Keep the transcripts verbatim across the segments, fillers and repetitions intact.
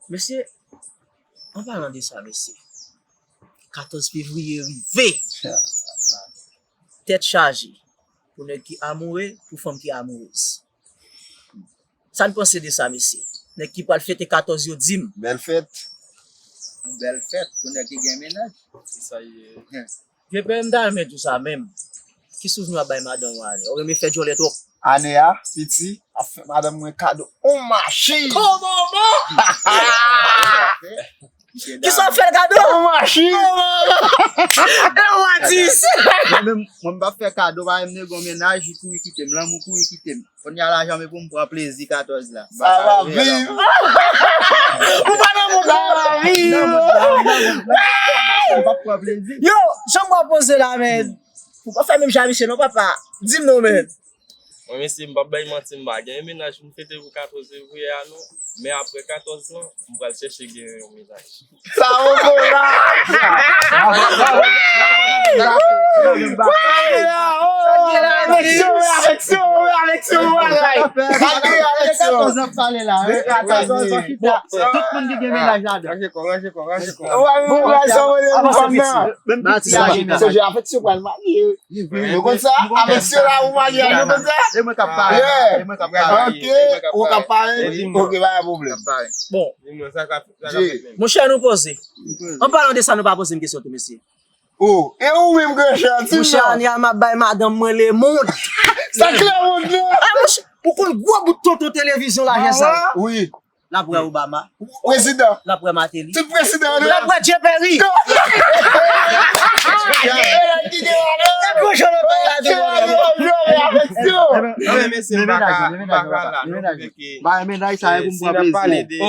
Mesye, an palan de sa, mesye, katòz fevriye rive. Tèt chaje. Pou nèg ki amoure, pou fanm ki amourez. Sa n panse de sa, mesye? Nèg ki pral fete katòz yo, di m. Bèl fèt. Yon bèl fèt pou nèg ki gen mennaj. Se sa ye. Vye pè, m ta renmen di w sa menm. Ki souvni w ap bay madanm ou ane? Ou renmen fè djòlè twòp? Ane a, piti, ap fè madanm mwen kado yon machin. Kòman, man? Kisa w ap fè l kado? Yon machin. Yon machin. Mwen menm, mwen m p ap fè kado, pa menm nèg yon mennaj, li kouri kite m, lanmou kouri kite m. Kounye a la, janm pou m pran plezi katòz la. Sa va viv. Ou pa nan mond la. Sa va viv. M p ap pran plezi. Yo, jan m wè w poze la, men. Ou pa fè menm jan misye non, papa. Di m non, men. Mwen, mesye, m p ap bay manti, m pa gen mennaj pou m fete pou katòz fevriye a, non. Men apre katòz lan, m pral chèche gen yon mennaj. Sa poko la. Afeksyon, afeksyon, afeksyon, bagay. Malgre afeksyon. Tout moun ki gen mennaj ladan. Ranje kò, ranje kò, ranje kò. Ou pa menm pral sa mwen menm fanm nan. Menm piti la. Afeksyon pral marye. Nou konn sa? Afeksyon la ou marye, nou konn sa? E mwen k ap pare. E mwen k ap pare. Ok, ou k ap pare. Ok, pa gen pwoblèm. Bon. Monchè, nou poze. An palan de sa, nou pa poze m kesyon tou, mesye. Oh, e ou menm, granjan, di m non. Monchè, ane a m ap bay madanm mwen lemonn. Sa k lemonn nan? Ah, monchè, ou konn gwo bout tonton televizyon lajè sa? Wi. L ap wè Obama. Prezidan. L ap wè Martelly. Tout prezidan, non? L ap wè Dye Peri. E gwo jan lontan y a di. Anben, mesye, m pa ka, m pa ka la, non, paske si n ap pale de, de,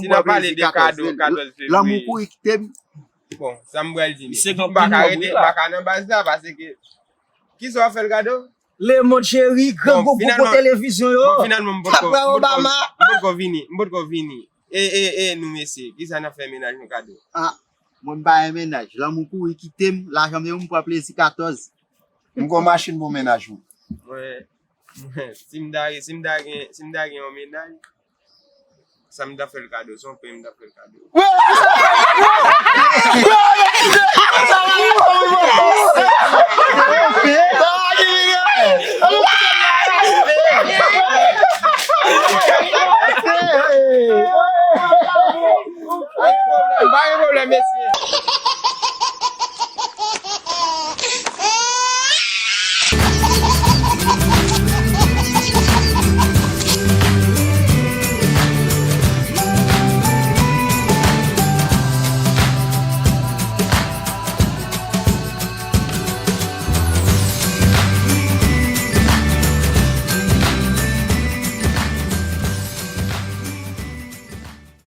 si n ap pale de kado, katòz fevriye. Lanmou kouri kite m. Bon, sa m pral di nou. M pa ka rete, m pa ka nan baz la, paske, kisa w ap fè l kado? Lemond cheri, gran gwo gwo televizyon yo. Bon, finalman, m potko, m potko, m potko vini, m potko vini. E, e, e, nou mesye, kisa n ap fè mennaj nou kado? Ah, mwen m pa gen mennaj. Lanmou kouri kite m, lajan m yo, m pran plezi katòz. M gon machin pou mennaj ou. Mwen, mwen, si m ta, si m ta gen, si m ta gen yon mennaj, sa m ta fè l kado, se yon pè m ta fè l kado.